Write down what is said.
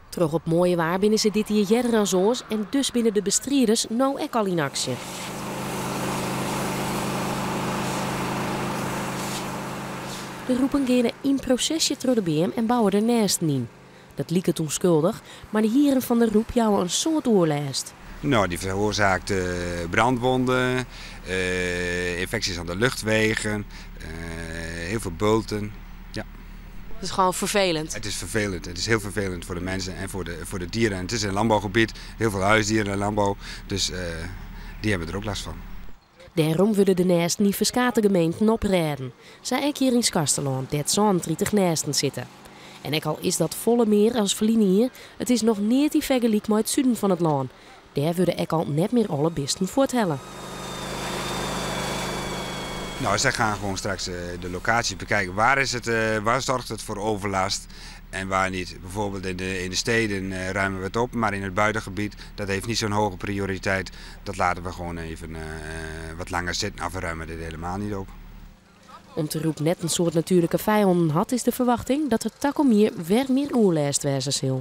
Troch it moaie waar binne se dit jier earder as oars en dus binne de bestriders no ek al yn aksje. De rûpen geane yn prosesje troch de beam en bouwe der nêsten yn. Dat liket ûnskuldich, mar de hieren fan de rûp jouwe in soad oerlêst. Nou, die veroorzaakt brandwonden, infecties aan de luchtwegen, heel veel bulten. Ja. Het is gewoon vervelend. Het is vervelend. Het is heel vervelend voor de mensen en voor de dieren. En het is een landbouwgebied, heel veel huisdieren en landbouw. Dus die hebben er ook last van. Dêrom wurde de nêsten yn ferskate gemeenten oprêden. Sa ek hjir yn Skarsterlân, dêr't 37 nêsten sitte. En ek al is dat folle mear as ferline jier, it is noch neat yn fergelyk mei it suden fan it lân. Dêr wurde ek al net mear alle bisten fuorthelle. Nou, zij gaan gewoon straks de locaties bekijken. Waar is het, waar zorgt het voor overlast en waar niet? Bijvoorbeeld in de steden ruimen we het op, maar in het buitengebied, dat heeft niet zo'n hoge prioriteit. Dat laten we gewoon even wat langer zitten. Of we ruimen dit helemaal niet op. Om't de rûp net in soad natuerlike fijannen hat, is de ferwachting dat der takom jier wer mear oerlêst wêze sil.